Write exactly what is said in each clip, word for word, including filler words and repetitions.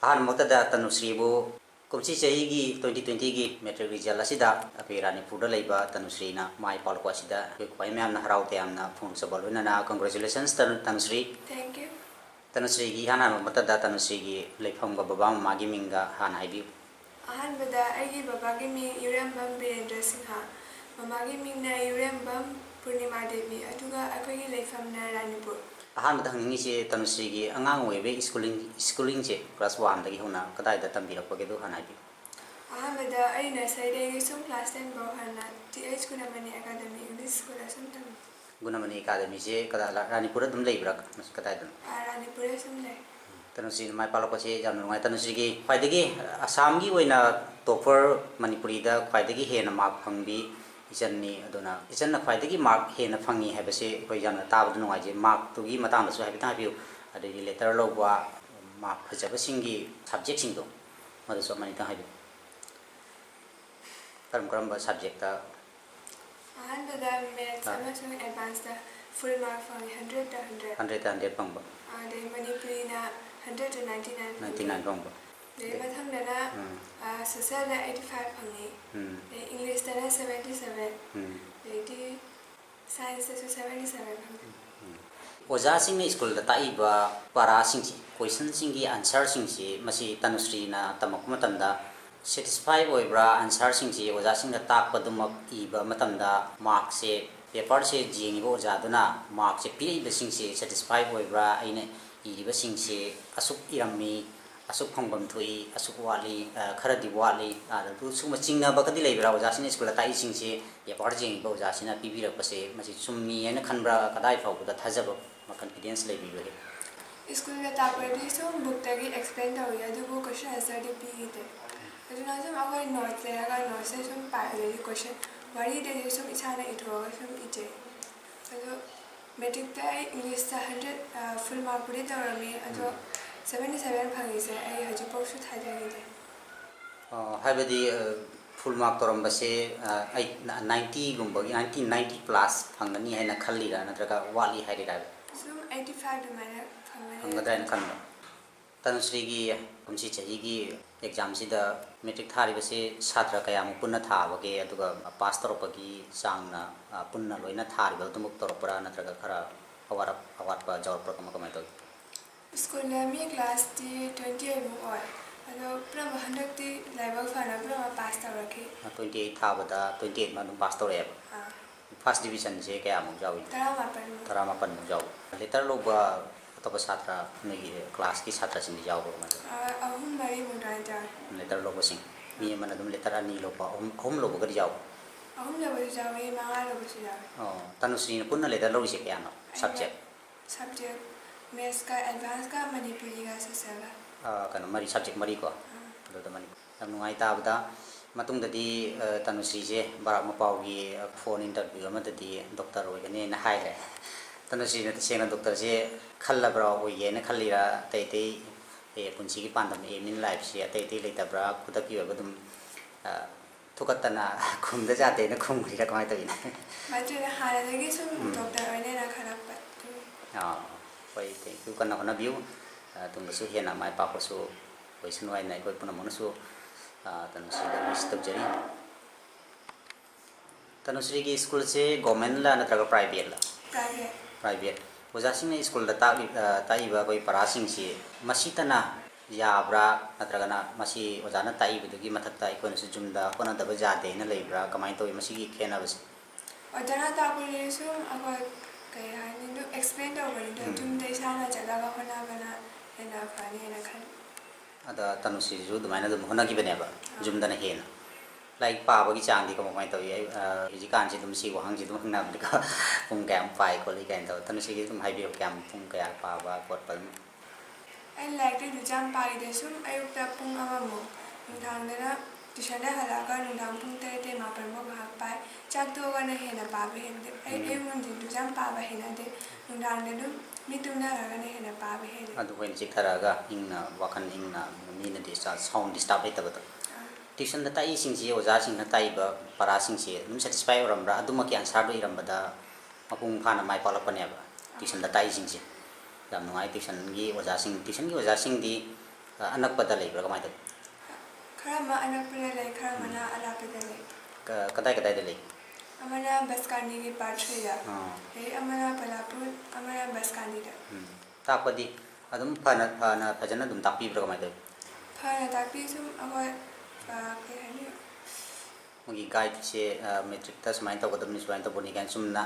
ꯑꯍꯥꯟꯕꯃꯛꯇꯗ ꯇꯅꯨꯁ꯭ꯔꯤꯕꯨ ꯀꯨꯝꯁꯤ ꯆꯍꯤꯒꯤ twenty twenty-ꯒꯤ matric result ꯑꯁꯤꯗ ꯑꯩꯈꯣꯏ ꯔꯥꯅꯤꯄꯨꯔꯗ ꯂꯩꯕ ꯇꯅꯨꯁ꯭ꯔꯤꯅ ꯃꯥꯏ ꯄꯥꯛꯂꯛꯄ ꯑꯁꯤꯗ ꯑꯩꯈꯣꯏ ꯈ꯭ꯋꯥꯏ ꯃꯌꯥꯝꯅ ꯍꯔꯥꯎ ꯇꯌꯥꯝꯅ ꯐꯣꯡꯗꯣꯛꯆꯕ ꯂꯣꯏꯅꯅ congratulations ꯇꯅꯨ-, ꯇꯅꯨꯁ꯭ꯔꯤ꯫ Thank you. ꯇꯅꯨꯁ꯭ꯔꯤꯒꯤ ꯏꯍꯥꯟ ꯍꯥꯟꯕ ꯃꯛꯇꯗ ꯇꯅꯨꯁ꯭ꯔꯤꯒꯤ ꯂꯩꯐꯝꯒ ꯕꯕꯥ ꯃꯃꯥꯒꯤ ꯃꯤꯡꯒ ꯍꯥꯟꯅ ꯍꯥꯏꯕꯤꯌꯨ꯫ ꯑꯍꯥꯟꯕꯗ ꯑꯩꯒꯤ ꯕꯕꯥꯒꯤ ꯃꯤꯡ ꯏꯔꯦꯝꯕꯝ ꯕꯤꯔꯦꯟꯗ꯭ꯔ ꯁꯤꯡꯍ, ꯃꯃꯥꯒꯤ ꯃꯤꯡꯅ ꯏꯔꯦꯝꯕꯝ ꯄꯨꯔꯅꯤꯃꯥ ꯗꯦꯕꯤ, ꯑꯗꯨꯒ ꯑꯩꯈꯣꯏꯒꯤ ꯂꯩꯐꯝꯅ ꯔꯥꯅꯤꯄꯨꯔ꯫ ꯑꯍꯥꯟꯕꯗ ꯍꯪꯅꯤꯡꯉꯤꯁꯦ ꯇꯅꯨꯁ꯭ꯔꯤꯒꯤ ꯑꯉꯥꯡ ꯑꯣꯏꯔꯤꯕꯩ schooling, schoolingꯁꯦ class oneꯗꯒꯤ ꯍꯧꯅ ꯀꯗꯥꯏꯗ ꯇꯝꯕꯤꯔꯛꯄꯒꯦ ꯑꯗꯨ ꯍꯥꯟꯅ ꯍꯥꯏꯕꯤꯌꯨ꯫ ꯑꯍꯥꯟꯕꯗ ꯑꯩ nurseryꯗꯒꯤ ꯁꯨꯝ class ten ꯐꯥꯎ ꯍꯥꯟꯅ T H ꯒꯨꯅꯃꯅꯤ Academy English Schoolꯗ ꯁꯨꯝ ꯇꯝꯃꯤ꯫ ꯒꯨꯅꯃꯅꯤ Academyꯁꯦ ꯀꯗꯥꯏ, ꯔꯥꯅꯤꯄꯨꯔꯗ ꯑꯗꯨꯝ ꯂꯩꯕ꯭ꯔꯥ? ꯃꯁꯤ ꯀꯗꯥꯏꯗꯅꯣ? ꯑꯥ, ꯔꯥꯅꯤꯄꯨꯔꯗ ꯁꯨꯝ ꯂꯩ꯫ ꯇꯅꯨꯁ꯭ꯔꯤꯅ ꯃꯥꯏ ꯄꯥꯛꯂꯛꯄꯁꯦ ꯌꯥꯝꯅ ꯅꯨꯡꯉꯥꯏ꯫ ꯇꯅꯨꯁ꯭ꯔꯤꯒꯤ ꯈ꯭ꯋꯥꯏꯗꯒꯤ, ꯑꯁꯥꯝꯒꯤ ꯑꯣꯏꯅ topper ꯃꯅꯤꯄꯨꯔꯤꯗ ꯈ꯭ꯋꯥꯏꯗꯒꯤ ꯍꯦꯟꯅ mark ꯐꯪꯕꯤ ꯏꯆꯟꯅꯤ꯫ ꯑꯗꯨꯅ ꯏꯆꯟꯅ ꯈ꯭ꯋꯥꯏꯗꯒꯤ mark ꯍꯦꯟꯅ ꯐꯪꯉꯤ ꯍꯥꯏꯕꯁꯦ ꯑꯩꯈꯣꯏ ꯌꯥꯝꯅ ꯇꯥꯕꯗ ꯅꯨꯡꯉꯥꯏꯖꯩ꯫ Markꯇꯨꯒꯤ ꯃꯇꯥꯡꯗꯁꯨ ꯍꯥꯏꯐꯦꯠꯇꯪ ꯍꯥꯏꯕꯤꯌꯨ꯫ ꯑꯗꯒꯤ letter ꯂꯧꯕ, mark ꯐꯖꯕꯁꯤꯡꯒꯤ subjectꯁꯤꯡꯗꯣ, ꯃꯗꯨꯁꯨ ꯑꯃꯅꯤꯇꯪ ꯍꯥꯏꯕꯤꯌꯨ꯫ ꯀꯔꯝ ꯀꯔꯝꯕ subjectꯇ? ꯑꯍꯥꯟꯕꯗ maths ꯑꯥ꯫ ꯑꯃꯁꯨꯡ advanceꯗ full mark ꯐꯪꯉꯤ, hundredꯇ hundred꯫ Hundredꯇ hundred ꯐꯪꯕ꯫ ꯑꯗꯩ ꯃꯅꯤꯄꯨꯔꯤꯅ hundredꯇ ninety nine ꯐꯪꯉꯤ꯫ Ninety nine ꯐꯪꯕ꯫ ꯑꯗꯩ ꯃꯊꯪꯗꯅ, ꯎꯝ꯫ ꯑꯥ, socialꯗ eighty five ꯐꯪꯉꯤ꯫ ꯎꯝ꯫ ꯑꯗꯩ Englishꯇꯅ seventy seven꯫ ꯎꯝ꯫ ꯑꯗꯩꯗꯤ scienceꯇꯁꯨ seventy seven ꯐꯪꯉꯤ꯫ ꯎꯝ꯫ ꯑꯣꯖꯥꯁꯤꯡꯅ schoolꯗ ꯇꯥꯛꯏꯕ ꯄꯔꯥꯁꯤꯡꯁꯤ, questionꯁꯤꯡꯒꯤ answerꯁꯤꯡꯁꯤ, ꯃꯁꯤ ꯇꯅꯨꯁ꯭ꯔꯤꯅ ꯇꯝꯃꯛꯄ ꯃꯇꯝꯗ satisfy ꯑꯣꯏꯕ꯭ꯔꯥ? Answerꯁꯤꯡꯁꯤ ꯑꯣꯖꯥꯁꯤꯡꯅ ꯇꯥꯛꯄꯗꯨꯃꯛ ꯏꯕ ꯃꯇꯝꯗ markꯁꯦ, paperꯁꯦ ꯌꯦꯡꯉꯤꯕ ꯑꯣꯖꯥꯗꯨꯅ markꯁꯦ ꯄꯤꯔꯛꯏꯕꯁꯤꯡꯁꯦ satisfy ꯑꯣꯏꯕ꯭ꯔꯥ? ꯑꯩꯅ ꯏꯔꯤꯕꯁꯤꯡꯁꯦ ꯑꯁꯨꯛ ꯏꯔꯝꯃꯤ, ꯑꯁꯨꯛ ꯐꯪꯐꯝ ꯊꯣꯛꯏ, ꯑꯁꯨꯛ ꯋꯥꯠꯂꯤ, ꯑ, ꯈꯔꯗꯤ ꯋꯥꯠꯂꯤ, ꯑ, ꯑꯗꯨ ꯁꯤꯒꯨꯝꯕ ꯆꯤꯡꯅꯕꯒꯗꯤ ꯂꯩꯕ꯭ꯔꯥ? ꯑꯣꯖꯥꯁꯤꯡꯅ schoolꯗ ꯇꯥꯛꯏꯁꯤꯡꯁꯦ paper ꯌꯦꯡꯉꯤꯕ ꯑꯣꯖꯥꯁꯤꯅ ꯄꯤꯕꯤꯔꯛꯄꯁꯦ ꯃꯁꯤ ꯆꯨꯝꯃꯤ ꯍꯥꯏꯅ ꯈꯟꯕ꯭ꯔꯥ? ꯀꯗꯥꯏ ꯐꯥꯎꯕꯗ ꯊꯥꯖꯕ ꯑꯃ, confidence ꯂꯩꯕꯤꯕꯒꯦ? Schoolꯗ ꯇꯥꯛꯄꯗꯤ ꯁꯨꯝ bookꯇꯒꯤ explain ꯇꯧꯏ, ꯑꯗꯨꯕꯨ question answerꯗꯤ ꯄꯤꯈꯤꯗꯦ꯫ ꯑꯗꯨꯅ ꯁꯨꯝ ꯑꯩꯈꯣꯏ notes ꯂꯩꯔꯒ notesꯇ ꯁꯨꯝ ꯄꯥꯏ, ꯑꯗꯒꯤ question ꯋꯥꯔꯤꯗꯩꯁꯨ ꯁꯨꯝ ꯏꯁꯥꯅ ꯏꯊꯣꯛꯑꯒ ꯁꯨꯝ ꯏꯖꯩ꯫ ꯑꯗꯣ matricꯇ ꯑꯩ Englishꯇ hundred, ꯑ, full markꯄꯨꯗꯤ ꯇꯧꯔꯝꯃꯤ, ꯑꯗꯣ ꯎꯝ꯫ Seventy seven ꯐꯪꯉꯤꯁꯦ ꯑꯩ ꯍꯧꯖꯤꯛꯐꯥꯎꯁꯨ ꯊꯥꯖꯈꯤꯗꯦ꯫ ꯑ, ꯍꯥꯏꯕꯗꯤ, ꯑ, full mark ꯇꯧꯔꯝꯕꯁꯦ, ꯑ, ꯑꯩ ꯅ-, ninetyꯒꯨꯝꯕꯒꯤ, ninety, ninety plus ꯐꯪꯒꯅꯤ ꯍꯥꯏꯅ ꯈꯜꯂꯤꯔꯥ, ꯅꯠꯇ꯭ꯔꯒ ꯋꯥꯠꯂꯤ ꯍꯥꯏꯔꯤꯔꯥ? ꯁꯨꯝ eighty five ꯑꯗꯨꯃꯥꯏꯅ ꯐꯪꯒꯅꯤ꯫ ꯐꯪꯒꯗ꯭ꯔꯥ ꯍꯥꯏꯅ ꯈꯟꯕ? ꯇꯅꯨꯁ꯭ꯔꯤꯒꯤ ꯀꯨꯝꯁꯤ ꯆꯍꯤꯒꯤ ꯑꯦꯛꯖꯥꯝꯁꯤꯗ ꯃꯦꯇ꯭ꯔꯤꯛ ꯊꯥꯔꯤꯕꯁꯤ ꯁꯥꯇ꯭ꯔ ꯀꯌꯥꯃꯨꯛ ꯄꯨꯟꯅ ꯊꯥꯕꯒꯦ, ꯑꯗꯨꯒ ꯄꯥꯁ ꯇꯧꯔꯛꯄꯒꯤ ꯆꯥꯡꯅ, ꯑ, ꯄꯨꯟꯅ ꯂꯣꯏꯅ ꯊꯥꯔꯤꯕ ꯑꯗꯨꯃꯛ ꯇꯧꯔꯛꯄ꯭ꯔꯥ, ꯅꯠꯇ꯭ꯔꯒ ꯈꯔ ꯑꯋꯥꯠ-, ꯑꯋꯥꯠꯄ ꯌꯥꯎꯔꯛꯄ꯭ꯔꯥ, ꯀꯃꯥꯏ ꯀꯃꯥꯏ ꯇꯧꯏ? ꯁ꯭ꯀꯨꯜꯗ ꯃꯤ ꯀ꯭ꯂꯥꯁꯇꯤ twenty eight ꯃꯨꯛ ꯑꯣꯏ꯫ ꯑꯗꯣ ꯄꯨꯝꯅꯃꯛ ꯍꯟꯗꯛꯇꯤ ꯂꯥꯏꯕꯛ ꯐꯅ ꯄꯨꯝꯅꯃꯛ ꯄꯥꯁ ꯇꯧꯔꯛꯈꯤ꯫ Twenty eight ꯊꯥꯕꯗ twenty eight ꯃꯛ ꯑꯗꯨꯝ ꯄꯥꯁ ꯇꯧꯔꯛꯑꯦꯕ? ꯑꯥ꯫ First divisionꯁꯦ ꯀꯌꯥꯃꯨꯛ ꯌꯥꯎꯏ? ꯇꯔꯥꯃꯥꯄꯟ꯫ ꯇꯔꯥꯃꯥꯄꯟꯃꯨꯛ ꯌꯥꯎꯏ꯫ Letter ꯂꯧꯕ ꯑꯇꯣꯞꯄ ꯁꯥꯇ꯭ꯔ, ꯅꯣꯏꯒꯤ classꯀꯤ ꯁꯥꯇ꯭ꯔꯁꯤꯡꯗꯤ ꯌꯥꯎꯕ꯭ꯔꯣ, ꯀꯃꯥꯏ ꯇꯧꯏ? ꯑꯥ, ꯑꯍꯨꯝ ꯃꯔꯤꯃꯨꯛ ꯑꯗꯨꯃꯥꯏꯅ ꯌꯥꯎꯏ꯫ Letter ꯂꯧꯕꯁꯤꯡ? ꯃꯤ ꯑꯃꯅ ꯑꯗꯨꯝ letter ꯑꯅꯤ ꯂꯧꯕ, ꯑꯍꯨꯝ, ꯑꯍꯨꯝ ꯂꯧꯕꯒꯗꯤ ꯌꯥꯎꯕ꯭ꯔꯣ? ꯑꯍꯨꯝ ꯂꯧꯕꯁꯨ ꯌꯥꯎꯏ, ꯃꯉꯥ ꯂꯧꯕꯁꯨ ꯌꯥꯎꯏ꯫ ꯑꯣ, ꯇꯅꯨꯁ꯭ꯔꯤꯅ ꯄꯨꯟꯅ letter ꯂꯧꯔꯤꯁꯦ ꯀꯌꯥꯅꯣ? ꯑꯩꯅ Subject? Subject Mathsꯀ Advanceꯀ ꯃꯅꯤꯄꯨꯔꯤꯒ Socialꯒ꯫ ꯑꯥ, ꯀꯩꯅꯣ, ꯃꯔꯤ, subject ꯃꯔꯤꯀꯣ? ꯑꯥ꯫ ꯑꯗꯨꯗ ꯃꯅꯤꯄꯨꯔꯤ꯫ ꯌꯥꯝ ꯅꯨꯡꯉꯥꯏ ꯇꯥꯕꯗ꯫ ꯃꯇꯨꯡꯗꯗꯤ, ꯑ, ꯇꯅꯨꯁ꯭ꯔꯤꯁꯦ ꯕꯔꯥꯛ ꯃꯄꯥꯎꯒꯤ, ꯑ, phone interview ꯑꯃꯗꯗꯤ doctor ꯑꯣꯏꯒꯅꯦꯅ ꯍꯥꯏꯈ꯭ꯔꯦ꯫ ꯇꯅꯨꯁ꯭ꯔꯤꯅ ꯇꯁꯦꯡꯅ doctorꯁꯦ ꯈꯜꯂꯕ꯭ꯔꯥ, ꯑꯣꯏꯒꯦꯅ ꯈꯜꯂꯤꯔꯥ, ꯑꯇꯩ ꯑꯇꯩ, ꯑꯦ, ꯄꯨꯟꯁꯤꯒꯤ ꯄꯥꯟꯗꯝ, aim in lifeꯁꯦ ꯑꯇꯩ ꯑꯇꯩ ꯂꯩꯇꯕ꯭ꯔꯥ, ꯈꯨꯗꯛꯀꯤ ꯑꯣꯏꯕ ꯑꯗꯨꯝ, ꯑ, ꯊꯨꯀꯠꯇꯅ ꯈꯨꯝꯗ ꯌꯥꯗꯦꯅ ꯈꯨꯝꯈ꯭ꯔꯤꯔꯥ, ꯀꯃꯥꯏꯅ ꯇꯧꯔꯤꯅꯣ? ꯃꯗꯨꯅ ꯍꯥꯟꯅꯗꯒꯤ ꯁꯨꯝ ꯎꯝ꯫ Doctor ꯑꯣꯏꯅꯦꯅ ꯈꯜꯂꯛꯄ ꯑꯗꯨꯒꯤ꯫ ꯑꯥ, ꯍꯣꯏ, thank you, ꯀꯟꯅ ꯍꯣꯠꯅꯕꯤꯌꯨ꯫ ꯑ, ꯇꯨꯡꯗꯁꯨ ꯍꯦꯟꯅ ꯃꯥꯏ ꯄꯥꯛꯄꯁꯨ ꯑꯣꯏꯁꯅꯨ ꯍꯥꯏꯅ ꯑꯩꯈꯣꯏ ꯄꯨꯝꯅꯃꯛꯅꯁꯨ, ꯑ, ꯇꯅꯨꯁ꯭ꯔꯤꯗ wish ꯇꯧꯖꯔꯤ꯫ ꯇꯅꯨꯁ꯭ꯔꯤꯒꯤ ꯁ꯭ꯀꯨꯜꯁꯦ governmentꯂ ꯅꯠꯇ꯭ꯔꯒ privateꯂ? Private꯫ Private꯫ ꯑꯣꯖꯥꯁꯤꯡꯅ ꯁ꯭ꯀꯨꯜꯗ ꯇꯥꯛꯂꯤ-, ꯑ, ꯇꯥꯛꯏꯕ ꯑꯩꯈꯣꯏ ꯄꯔꯥꯁꯤꯡꯁꯤ ꯃꯁꯤꯇꯅ ꯌꯥꯕ꯭ꯔꯥ, ꯅꯠꯇ꯭ꯔꯒꯅ ꯃꯁꯤ ꯑꯣꯖꯥꯅ ꯇꯥꯛꯏꯕꯗꯨꯒꯤ ꯃꯊꯛꯇ ꯑꯩꯈꯣꯏꯅꯁꯨ ꯌꯨꯝꯗ ꯍꯣꯠꯅꯗꯕ ꯌꯥꯗꯦꯅ ꯂꯩꯕ꯭ꯔꯥ, ꯀꯃꯥꯏꯅ ꯇꯧꯏ ꯃꯁꯤꯒꯤ ꯈꯦꯠꯅꯕꯁꯦ? ꯑꯣꯖꯥꯅ ꯇꯥꯛꯄꯁꯦ ꯁꯨꯝ ꯑꯩꯈꯣꯏ, ꯀꯩ ꯍꯥꯏꯅꯤ, ꯑꯗꯨꯝ explain ꯇꯧꯕꯅꯤꯗ, ꯎꯝ꯫ ꯌꯨꯝꯗ ꯏꯁꯥꯅ ꯆꯠꯂꯒ ꯍꯣꯠꯅꯕꯅ ꯍꯦꯟꯅ ꯐꯅꯤꯅ ꯈꯜꯂꯤ꯫ ꯑꯗ ꯇꯅꯨꯁ꯭ꯔꯤꯁꯨ ꯑꯗꯨꯃꯥꯏꯅ ꯑꯗꯨꯝ ꯍꯣꯠꯅꯈꯤꯕꯅꯦꯕ, ꯑꯥ꯫ ꯌꯨꯝꯗꯅ ꯍꯦꯟꯅ꯫ ꯂꯥꯏꯔꯤꯛ ꯄꯥꯕꯒꯤ ꯆꯥꯡꯗꯤ ꯀꯃꯥꯏ ꯀꯃꯥꯏꯅ ꯇꯧꯏ? ꯑꯩ, ꯑ, ꯍꯧꯖꯤꯛꯀꯥꯟꯁꯤ ꯑꯗꯨꯝ ꯁꯤ ꯋꯥꯍꯪꯁꯤ ꯑꯗꯨꯝ ꯍꯪꯅꯕꯅꯤꯀꯣ꯫ ꯄꯨꯡ ꯀꯌꯥꯝ ꯄꯥꯏ ꯈꯣꯠꯂꯤ ꯀꯥꯏꯅ ꯇꯧ꯫ ꯇꯅꯨꯁ꯭ꯔꯤꯒꯤ ꯑꯗꯨꯝ ꯍꯥꯏꯕꯤꯔꯣ, ꯀꯌꯥꯝ, ꯄꯨꯡ ꯀꯌꯥ ꯄꯥꯕ ꯈꯣꯠꯄ ꯑꯗꯨꯝ? ꯑꯩ ꯂꯥꯏꯔꯤꯛꯇꯤ ꯑꯗꯨꯝ ꯌꯥꯝ ꯄꯥꯏꯗꯦ, ꯁꯨꯝ ꯑꯌꯨꯛꯇ ꯄꯨꯡ ꯑꯃꯃꯨꯛ, ꯅꯨꯡꯗꯥꯡꯗꯅ tuitionꯗ ꯍꯜꯂꯛꯑꯒ ꯅꯨꯡꯗꯥꯡ ꯄꯨꯡ ꯇꯔꯦꯠꯇꯩ ꯃꯥꯄꯟꯐꯧ ꯉꯥꯏꯍꯥꯛ ꯄꯥꯏ꯫ ꯆꯥꯛ ꯇꯣꯛꯑꯒꯅ ꯍꯦꯟꯅ ꯄꯥꯕ ꯍꯦꯜꯂꯦ꯫ ꯑꯩ ꯎꯝ꯫ ꯑꯌꯨꯛ ꯅꯨꯡꯊꯤꯟ ꯑꯗꯨꯝ ꯌꯥꯝ ꯄꯥꯕ ꯍꯩꯅꯗꯦ, ꯅꯨꯡꯗꯥꯡꯗ ꯑꯗꯨꯝ ꯃꯤꯠ ꯇꯨꯝꯅꯈ꯭ꯔꯒꯅ ꯍꯦꯟꯅ ꯄꯥꯕ ꯍꯦꯜꯂꯦ꯫ ꯑꯗꯨ ꯑꯩꯈꯣꯏꯅ ꯆꯤꯛꯊꯔꯛꯑꯒ ꯏꯪꯅ, ꯋꯥꯈꯜ ꯏꯪꯅ, ꯃꯤꯅ disturb, sound disturb ꯂꯩꯇꯕꯗꯣ꯫ ꯑꯥ꯫ Tuitionꯗ ꯇꯥꯛꯏꯁꯤꯡꯁꯤ ꯑꯣꯖꯥꯁꯤꯡꯅ ꯇꯥꯛꯏꯕ ꯄꯔꯥꯁꯤꯡꯁꯤ ꯑꯗꯨꯝ satisfy ꯑꯣꯏꯔꯝꯕ꯭ꯔꯥ? ꯑꯗꯨꯃꯛꯀꯤ answerꯗꯨ ꯏꯔꯝꯕꯗ ꯃꯄꯨꯡ ꯐꯥꯅ ꯃꯥꯏ ꯄꯥꯛꯂꯛꯄꯅꯦꯕ tuitionꯗ ꯇꯥꯛꯏꯁꯤꯡꯁꯦ꯫ ꯌꯥꯝ ꯅꯨꯡꯉꯥꯏ꯫ Tuitionꯒꯤ ꯑꯣꯖꯥꯁꯤꯡ, tuitionꯒꯤ ꯑꯣꯖꯥꯁꯤꯡꯗꯤ, ꯑ, ꯑꯅꯛꯄꯗ ꯂꯩꯕ꯭ꯔꯥ, ꯀꯃꯥꯏꯅ ꯇꯧꯏ? ꯈꯔ ꯑꯃ ꯑꯅꯛꯄꯗ ꯂꯩ, ꯈꯔ ꯑꯃꯅ ꯑꯔꯥꯞꯄꯗ ꯂꯩ꯫ ꯀ-, ꯀꯗꯥꯏ ꯀꯗꯥꯏꯗ ꯂꯩ? ꯑꯃꯅ ꯕꯁꯀꯥꯅꯤꯒꯤ part threeꯗ, ꯑꯥ꯫ ꯑꯗꯩ ꯑꯃꯅ ꯕꯂꯥꯄꯨꯔ, ꯑꯃꯅ ꯕꯁꯀꯥꯅꯤꯗ꯫ ꯎꯝ꯫ ꯇꯥꯛꯄꯗꯤ ꯑꯗꯨꯝ ꯐꯅ, ꯐꯅ, ꯐꯖꯅ ꯑꯗꯨꯝ ꯇꯥꯛꯄꯤꯕ꯭ꯔꯥ, ꯀꯃꯥꯏꯅ ꯇꯧꯏ? ꯐꯅ ꯇꯥꯛꯄꯤ꯫ ꯁꯨꯝ ꯑꯩꯈꯣꯏ, ꯑ, ꯀꯩ ꯍꯥꯏꯅꯤ? ꯃꯣꯏꯒꯤ guideꯁꯦ, ꯑ, matricꯇ ꯁꯨꯃꯥꯏꯅ ꯇꯧꯒꯗꯕꯅꯤ, ꯁꯨꯃꯥꯏꯅ ꯇꯧꯕꯅꯤ ꯀꯥꯏꯅ ꯆꯨꯝꯅ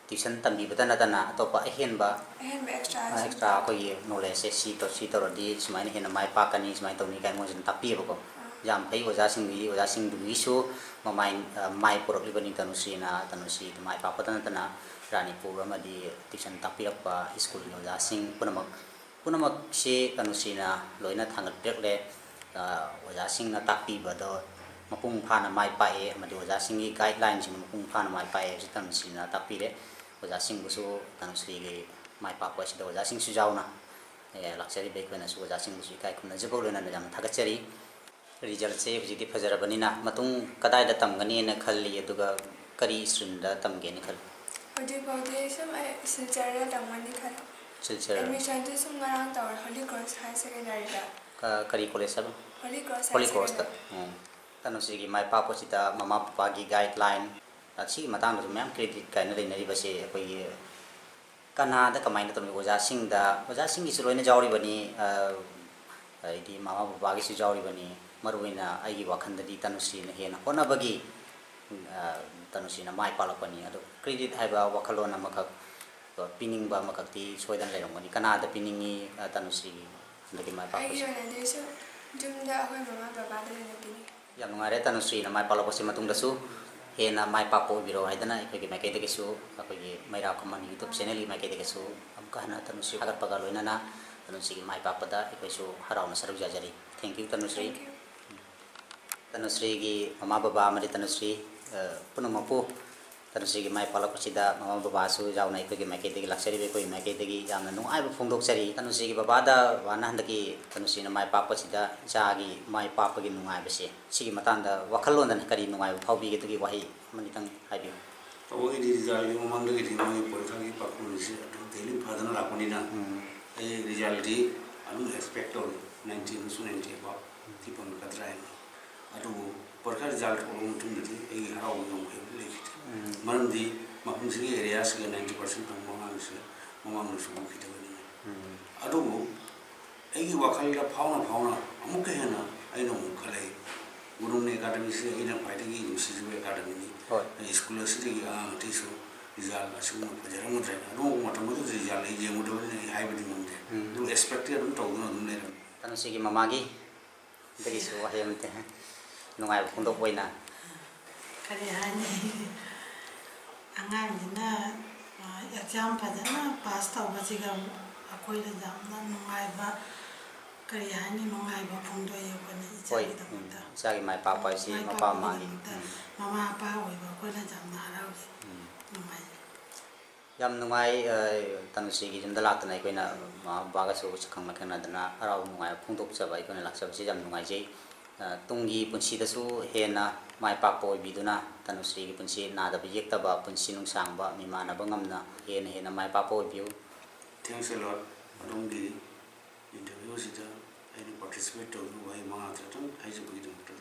tuition ꯇꯝꯕꯤꯕꯗ ꯅꯠꯇꯅ ꯑꯇꯣꯞꯄ ꯑꯍꯦꯟꯕ, ꯑꯍꯦꯟꯕ extra ꯑ, ꯁꯨꯝ extra ꯑꯩꯈꯣꯏꯒꯤ knowledgeꯁꯦ ꯁꯤ ꯇꯧ-, ꯁꯤ ꯇꯧꯔꯗꯤ ꯁꯨꯃꯥꯏꯅ ꯍꯦꯟꯅ ꯃꯥꯏ ꯄꯥꯛꯀꯅꯤ, ꯁꯨꯃꯥꯏꯅ ꯇꯧꯅꯤ ꯀꯥꯏꯅ ꯃꯣꯏꯁꯤꯅ ꯇꯥꯛꯄꯤꯌꯦꯕꯀꯣ꯫ ꯑꯥ꯫ ꯌꯥꯝ ꯐꯩ ꯑꯣꯖꯥꯁꯤꯡꯗꯨꯒꯤ, ꯑꯣꯖꯥꯁꯤꯡꯗꯨꯒꯤꯁꯨ ꯃꯃꯥꯏ, ꯑ, ꯃꯥꯏ ꯄꯨꯔꯛꯂꯤꯕꯅꯤ ꯇꯅꯨꯁ꯭ꯔꯤꯅ꯫ ꯇꯅꯨꯁ꯭ꯔꯤꯗꯨ ꯃꯥꯏ ꯄꯥꯛꯄꯗ ꯅꯠꯇꯅ ꯔꯥꯅꯤꯄꯨꯔ ꯑꯃꯗꯤ tuition ꯇꯥꯛꯄꯤꯔꯛꯄ ꯁ꯭ꯀꯨꯜꯒꯤ ꯑꯣꯖꯥꯁꯤꯡ ꯄꯨꯝꯅꯃꯛ, ꯄꯨꯝꯅꯃꯛꯁꯤ ꯇꯅꯨꯁ꯭ꯔꯤꯅ ꯂꯣꯏꯅ ꯊꯥꯡꯒꯠꯄꯤꯔꯛꯂꯦ꯫ ꯑ, ꯑꯣꯖꯥꯁꯤꯡꯅ ꯇꯥꯛꯄꯤꯕꯗꯣ ꯃꯄꯨꯡ ꯐꯥꯅ ꯃꯥꯏ ꯄꯥꯛꯑꯦ ꯑꯃꯗꯤ ꯑꯣꯖꯥꯁꯤꯡꯒꯤ guidelineꯁꯤꯡ ꯃꯄꯨꯡ ꯐꯥꯅ ꯃꯥꯏ ꯄꯥꯛꯑꯦ ꯍꯥꯏꯕꯁꯤ ꯇꯅꯨꯁ꯭ꯔꯤꯅ ꯇꯥꯛꯄꯤꯔꯦ꯫ ꯑꯣꯖꯥꯁꯤꯡꯕꯨꯁꯨ ꯇꯅꯨꯁ꯭ꯔꯤꯒꯤ ꯃꯥꯏ ꯄꯥꯛꯄ ꯑꯁꯤꯗ ꯑꯣꯖꯥꯁꯤꯡꯁꯨ ꯌꯥꯎꯅ, ꯑꯦ, ꯂꯥꯛꯆꯔꯤꯕ ꯑꯩꯈꯣꯏꯅꯁꯨ ꯑꯣꯖꯥꯁꯤꯡꯕꯨꯁꯨ ꯏꯀꯥꯏ ꯈꯨꯝꯅꯖꯕꯒ ꯂꯣꯏꯅꯅ ꯌꯥꯝꯅ ꯊꯥꯒꯠꯆꯔꯤ꯫ Resultꯁꯦ ꯍꯧꯖꯤꯛꯇꯤ ꯐꯖꯔꯕꯅꯤꯅ ꯃꯇꯨꯡ ꯀꯗꯥꯏꯗ ꯇꯝꯒꯅꯤꯅ ꯈꯜꯂꯤ, ꯑꯗꯨꯒ ꯀꯔꯤ streamꯗ ꯇꯝꯒꯦꯅ ꯈꯜꯂꯤ? ꯍꯧꯖꯤꯛ ꯐꯥꯎꯗꯤ ꯁꯨꯝ ꯑꯩ ꯁꯤꯜꯆꯔꯗ ꯇꯝꯒꯅꯤ ꯈꯜꯂꯤ꯫ ꯁꯤꯜꯆꯔ꯫ Admissionꯁꯨ ꯁꯨꯝ ꯉꯔꯥꯡ ꯇꯧꯔꯦ, Holy Cross Higher Secondary꯫ ꯀ-, ꯀꯔꯤ college ꯍꯥꯏꯕ? Holy Cross Holy Higher Crossꯇ꯫ Secondary꯫ ꯎꯝ꯫ ꯇꯅꯨꯁ꯭ꯔꯤꯒꯤ ꯃꯥꯏ ꯄꯥꯛꯄꯁꯤꯗ ꯃꯃꯥ ꯄꯄꯥꯒꯤ guideline, ꯑꯁꯤꯒꯤ ꯃꯇꯥꯡꯗꯁꯨ ꯃꯌꯥꯝ credit ꯀꯥꯏꯅ ꯂꯩꯅꯔꯤꯕꯁꯦ ꯑꯩꯈꯣꯏꯒꯤ ꯀꯅꯥꯗ ꯀꯃꯥꯏꯅ ꯇꯧꯔꯤ? ꯑꯣꯖꯥꯁꯤꯡꯗ, ꯑꯣꯖꯥꯁꯤꯡꯒꯤꯁꯨ ꯂꯣꯏꯅ ꯌꯥꯎꯔꯤꯕꯅꯤ, ꯑ, ꯑꯗꯩꯗꯤ ꯃꯃꯥ ꯕꯕꯥꯒꯤꯁꯨ ꯌꯥꯎꯔꯤꯕꯅꯤ꯫ ꯃꯔꯨꯑꯣꯏꯅ ꯑꯩꯒꯤ ꯋꯥꯈꯜꯗꯗꯤ ꯇꯅꯨꯁ꯭ꯔꯤꯅ ꯍꯦꯟꯅ ꯍꯣꯠꯅꯕꯒꯤ, ꯑ, ꯇꯅꯨꯁ꯭ꯔꯤꯅ ꯃꯥꯏ ꯄꯥꯛꯂꯛꯄꯅꯤ꯫ ꯑꯗꯣ credit ꯍꯥꯏꯕ ꯋꯥꯈꯜꯂꯣꯟ ꯑꯃꯈꯛ, ꯑ, ꯄꯤꯅꯤꯡꯕ ꯑꯃꯈꯛꯇꯤ ꯁꯣꯏꯗꯅ ꯂꯩꯔꯝꯒꯅꯤ꯫ ꯀꯅꯥꯗ ꯄꯤꯅꯤꯡꯉꯤ, ꯑ, ꯇꯅꯨꯁ꯭ꯔꯤꯒꯤ ꯍꯟꯗꯛꯀꯤ ꯃꯥꯏ ꯑꯩꯒꯤ ꯄꯥꯛꯄꯁꯦ? ꯑꯣꯏꯅꯗꯤ ꯁꯨꯝ ꯌꯨꯝꯗ ꯑꯩꯈꯣꯏ ꯃꯃꯥ ꯕꯕꯥꯗ ꯑꯣꯏꯅ ꯄꯤꯅꯤꯡꯉꯤ꯫ ꯌꯥꯝ ꯅꯨꯡꯉꯥꯏꯔꯦ, ꯇꯅꯨꯁ꯭ꯔꯤꯅ ꯃꯥꯏ ꯄꯥꯛꯂꯛꯄꯁꯤ ꯃꯇꯨꯡꯗꯁꯨ ꯍꯦꯟꯅ ꯃꯥꯏ ꯄꯥꯛꯄ ꯑꯣꯏꯕꯤꯔꯣ ꯍꯥꯏꯗꯅ ꯑꯩꯈꯣꯏꯒꯤ ꯃꯥꯏꯀꯩꯗꯒꯤꯁꯨ, ꯑꯩꯈꯣꯏꯒꯤ ꯃꯩꯔꯥ ꯈꯨꯃꯟ YouTube channelꯒꯤ ꯃꯥꯏꯀꯩꯗꯒꯤꯁꯨ ꯑꯃꯨꯛꯀ ꯍꯟꯅ ꯇꯅꯨꯁ꯭ꯔꯤ ꯊꯥꯒꯠꯄꯒ ꯂꯣꯏꯅꯅ ꯇꯅꯨꯁ꯭ꯔꯤꯒꯤ ꯃꯥꯏ ꯄꯥꯛꯄꯗ ꯑꯩꯈꯣꯏꯁꯨ ꯍꯔꯥꯎꯅ ꯁꯔꯨꯛ ꯌꯥꯖꯔꯤ꯫ Thank you, ꯇꯅꯨꯁ꯭ꯔꯤ꯫ Thank you꯫ ꯇꯅꯨꯁ꯭ꯔꯤꯒꯤ ꯃꯃꯥ ꯕꯕꯥ ꯑꯃꯗꯤ ꯇꯅꯨꯁ꯭ꯔꯤ, ꯑ, ꯄꯨꯝꯅꯃꯛꯄꯨ ꯇꯅꯨꯁ꯭ꯔꯤꯒꯤ ꯃꯥꯏ ꯄꯥꯛꯂꯛꯄꯁꯤꯗ ꯃꯃꯥ ꯕꯕꯥꯁꯨ ꯌꯥꯎꯅ ꯑꯩꯈꯣꯏꯒꯤ ꯃꯥꯏꯀꯩꯗꯒꯤ, ꯂꯥꯛꯆꯔꯤꯕ ꯑꯩꯈꯣꯏꯒꯤ ꯃꯥꯏꯀꯩꯗꯒꯤ ꯌꯥꯝꯅ ꯅꯨꯡꯉꯥꯏꯕ ꯐꯣꯡꯗꯣꯛꯆꯔꯤ꯫ ꯇꯅꯨꯁ꯭ꯔꯤꯒꯤ ꯕꯕꯥꯗ ꯕꯕꯥꯅ ꯍꯟꯗꯛꯀꯤ ꯇꯅꯨꯁ꯭ꯔꯤꯅ ꯃꯥꯏ ꯄꯥꯛꯄꯁꯤꯗ ꯏꯆꯥꯒꯤ ꯃꯥꯏ ꯄꯥꯛꯄꯒꯤ ꯅꯨꯡꯉꯥꯏꯕꯁꯦ, ꯁꯤꯒꯤ ꯃꯇꯥꯡꯗ ꯋꯥꯈꯜꯂꯣꯟꯗꯅ ꯀꯔꯤ ꯅꯨꯡꯉꯥꯏꯕ ꯐꯥꯎꯕꯤꯒꯦ? ꯑꯗꯨꯒꯤ ꯋꯥꯍꯩ ꯑꯃꯅꯤꯇꯪ ꯍꯥꯏꯕꯤꯌꯨ꯫ ꯇꯧꯕꯒꯤꯗꯤ resultꯀꯤ ꯃꯃꯥꯡꯗꯒꯤꯗꯤ ꯃꯣꯏꯒꯤ ꯄꯔꯤꯈꯥꯒꯤ ꯄꯥꯈꯣꯟꯁꯤ ꯑꯗꯨꯝ daily ꯐꯖꯅ ꯂꯥꯛꯄꯅꯤꯅ, ꯎꯝ꯫ ꯑꯩ ꯔꯤꯖꯜꯗꯤ ꯑꯗꯨꯝ ꯑꯦꯛꯁꯄꯦꯛ ꯇꯧꯔꯤ, ꯅꯥꯏꯟꯇꯤ ꯑꯃꯁꯨꯡ ꯅꯥꯏꯟꯇꯤ ꯑꯕꯞ ꯊꯤ ꯐꯪꯒꯗ꯭ꯔꯥ ꯍꯥꯏꯅ꯫ ꯑꯗꯨꯕꯨ ꯄꯔꯤꯈꯥ ꯔꯤꯖꯜ ꯊꯣꯛꯂꯕ ꯃꯇꯨꯡꯗꯗꯤ ꯑꯩꯒꯤ ꯍꯔꯥꯎꯕ ꯉꯝꯈꯩꯕ ꯂꯩꯈꯤꯗ꯭ꯔꯦ꯫ ꯃꯔꯝꯗꯤ ꯃꯐꯝꯁꯤꯒꯤ ꯑꯦꯔꯤꯌꯥꯁꯤꯒ ꯅꯥꯏꯟꯇꯤ ꯄꯥꯔꯁꯦꯟ ꯐꯪꯕ ꯑꯉꯥꯡꯁꯦ ꯃꯃꯥꯡꯗꯁꯨ ꯎꯈꯤꯗꯕꯅꯤꯅ꯫ ꯑꯗꯨꯕꯨ ꯑꯩꯒꯤ ꯋꯥꯈꯜꯗ ꯐꯥꯎꯅ ꯐꯥꯎꯅ ꯑꯃꯨꯛꯀ ꯍꯦꯟꯅ ꯑꯩꯅ ꯑꯃꯨꯛ ꯈꯜꯂꯛꯏ, ꯒꯨꯔꯨꯡꯅ ꯑꯦꯀꯥꯗꯃꯤꯁꯤ ꯑꯩꯅ ꯈ꯭ꯋꯥꯏꯗꯒꯤ ꯅꯨꯡꯁꯤꯖꯕ ꯑꯦꯀꯥꯗꯃꯤꯅꯤ꯫ ꯍꯣꯏ꯫ ꯑꯩ ꯁ꯭ꯀꯨꯜ ꯑꯁꯤꯗꯒꯤ ꯑꯉꯥꯡ ꯑꯇꯩꯁꯨ ꯔꯤꯖꯜ ꯑꯁꯤꯒꯨꯝꯅ ꯐꯖꯔꯝꯒꯗ꯭ꯔꯥ ꯍꯥꯏꯅ꯫ ꯑꯗꯨꯒꯨꯝꯕ ꯃꯇꯝ ꯑꯗꯨꯗ ꯔꯤꯖꯜ ꯑꯩ ꯌꯦꯡꯉꯨꯗꯕꯅꯤꯅ ꯑꯩ ꯍꯥꯏꯕꯗꯤ ꯉꯝꯗꯦ꯫ ꯎꯝ꯫ ꯑꯗꯨꯝ ꯑꯦꯛꯁꯄꯦꯛꯇꯤ ꯑꯗꯨꯝ ꯇꯧꯗꯨꯅ ꯑꯗꯨꯝ ꯂꯩꯔꯝꯃꯤ꯫ ꯇꯅꯨꯁ꯭ꯔꯤꯒꯤ ꯃꯃꯥꯒꯤ ꯗꯒꯤꯁꯨ ꯋꯥꯍꯩ ꯑꯃꯇ ꯅꯨꯡꯉꯥꯏꯕ ꯐꯣꯡꯗꯣꯛꯄ ꯑꯣꯏꯅ꯫ ꯀꯔꯤ ꯍꯥꯏꯅꯤ? ꯑꯉꯥꯡꯁꯤꯅ, ꯑ, ꯑꯦꯛꯖꯥꯝ ꯐꯖꯅ ꯄꯥꯁ ꯇꯧꯕꯁꯤꯒ ꯑꯩꯈꯣꯏꯅ ꯌꯥꯝꯅ ꯅꯨꯡꯉꯥꯏꯕ, ꯀꯔꯤ ꯍꯥꯏꯅꯤ, ꯅꯨꯡꯉꯥꯏꯕ ꯐꯣꯡꯗꯣꯛꯑꯦ ꯑꯩꯈꯣꯏꯅ ꯍꯣꯏ, ꯏꯆꯥꯒꯤꯗꯃꯛꯇ꯫ ꯎꯝ, ꯏꯆꯥꯒꯤ ꯃꯥꯏ ꯄꯥꯛꯄ ꯍꯥꯏꯁꯤ ꯃꯥꯏ ꯃꯄꯥ ꯃꯃꯥꯒꯤ, ꯄꯥꯛꯄꯒꯤꯗꯃꯛꯇ ꯎꯝ꯫ ꯃꯃꯥ ꯃꯄꯥ ꯑꯣꯏꯕ ꯑꯩꯈꯣꯏꯅ ꯌꯥꯝꯅ ꯍꯔꯥꯎꯖꯩ, ꯎꯝ꯫ ꯅꯨꯡꯉꯥꯏꯖꯩ꯫ ꯌꯥꯝ ꯅꯨꯡꯉꯥꯏ, ꯑ, ꯇꯅꯨꯁ꯭ꯔꯤꯒꯤ ꯌꯨꯝꯗ ꯂꯥꯛꯇꯅ ꯑꯩꯈꯣꯏꯅ ꯃꯃꯥ ꯃꯄꯥꯒꯁꯨ ꯁꯛꯈꯪ ꯃꯥꯏꯈꯪꯅꯗꯅ ꯍꯔꯥꯎ ꯅꯨꯡꯉꯥꯏꯕ ꯐꯣꯡꯗꯣꯛꯆꯕ ꯑꯩꯈꯣꯏꯅ ꯂꯥꯛꯆꯕꯁꯤ ꯌꯥꯝ ꯅꯨꯡꯉꯥꯏꯖꯩ꯫ ꯑ, ꯇꯨꯡꯒꯤ ꯄꯨꯟꯁꯤꯗꯁꯨ ꯍꯦꯟꯅ ꯃꯥꯏ ꯄꯥꯛꯄ ꯑꯣꯏꯕꯤꯗꯨꯅ ꯇꯅꯨꯁ꯭ꯔꯤꯒꯤ ꯄꯨꯟꯁꯤ ꯅꯥꯗꯕ ꯌꯦꯛꯇꯕ, ꯄꯨꯟꯁꯤ ꯅꯨꯡꯁꯥꯡꯕ, ꯃꯤꯃꯥꯟꯅꯕ ꯉꯝꯅ ꯍꯦꯟꯅ ꯍꯦꯟꯅ ꯃꯥꯏ ꯄꯥꯛꯄ ꯑꯣꯏꯕꯤꯌꯨ꯫ Thanks a lot꯫ ꯑꯗꯣꯝꯒꯤ interview ꯑꯁꯤꯗ ꯑꯩꯅ participate ꯇꯧꯗꯨꯅ ꯋꯥꯍꯩ ꯃꯉꯥ ꯇꯔꯥꯇꯪ ꯍꯥꯏꯖꯕꯒꯤꯗꯃꯛꯇ꯫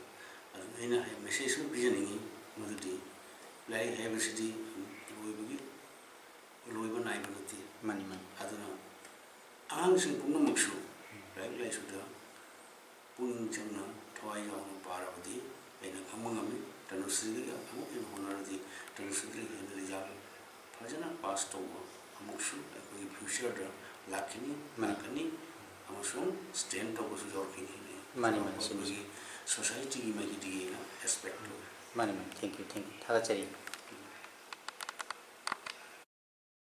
ꯑꯗꯨ ꯑꯩꯅ ꯃꯦꯁꯦꯖ ꯑꯃ ꯄꯤꯖꯅꯤꯡꯉꯤ, ꯃꯗꯨꯗꯤ ꯂꯥꯏꯔꯤꯛ ꯍꯥꯏꯕꯁꯤꯗꯤ ꯂꯣꯏꯕꯒꯤ, ꯂꯣꯏꯕ ꯅꯥꯏꯕ ꯅꯠꯇꯦ꯫ ꯃꯥꯅꯤ, ꯃꯥꯅꯤ꯫ ꯑꯗꯨꯅ ꯑꯉꯥꯡꯁꯤꯡ ꯄꯨꯝꯅꯃꯛꯁꯨ ꯂꯥꯏꯔꯤꯛ ꯂꯥꯏꯁꯨꯗ ꯄꯨꯛꯅꯤꯡ ꯆꯪꯅ ꯊꯋꯥꯏ ꯌꯥꯎꯅ ꯄꯥꯔꯕꯗꯤ ꯑꯩꯅ ꯈꯪꯕ ꯉꯝꯃꯤ, ꯇꯅꯨꯁ꯭ꯔꯤꯗꯒꯤ ꯑꯃꯨꯛ ꯍꯦꯟꯅ ꯍꯣꯠꯅꯔꯗꯤ ꯇꯅꯨꯁ꯭ꯔꯤꯗꯒꯤ ꯍꯦꯟꯅ ꯔꯤꯖꯜ ꯐꯖꯅ ꯄꯥꯁ ꯇꯧꯕ ꯑꯃꯨꯛꯁꯨ ꯑꯩꯈꯣꯏꯒꯤ ꯐ꯭ꯌꯨꯆꯔꯗ ꯂꯥꯛꯈꯤꯅꯤ, ꯃꯥꯅꯤ꯫ ꯂꯥꯛꯀꯅꯤ ꯑꯃꯁꯨꯡ ꯁ꯭ꯇꯦꯟ ꯇꯧꯕꯁꯨ ꯌꯥꯎꯔꯛꯈꯤꯅꯤ꯫ ꯃꯥꯅꯤ, ꯃꯥꯅꯤ, ꯆꯨꯝꯃꯤ, ꯑꯩꯈꯣꯏꯒꯤ ꯆꯨꯝꯃꯤ꯫ ꯁꯣꯁꯥꯏꯇꯤꯒꯤ ꯃꯥꯏꯀꯩꯗꯒꯤ ꯑꯩꯅ ꯑꯦꯛꯁꯄꯦꯛ ꯇꯧꯏ꯫ ꯃꯥꯅꯤ, ꯃꯥꯅꯤ, thank you, thank you, ꯊꯥꯒꯠꯆꯔꯤ꯫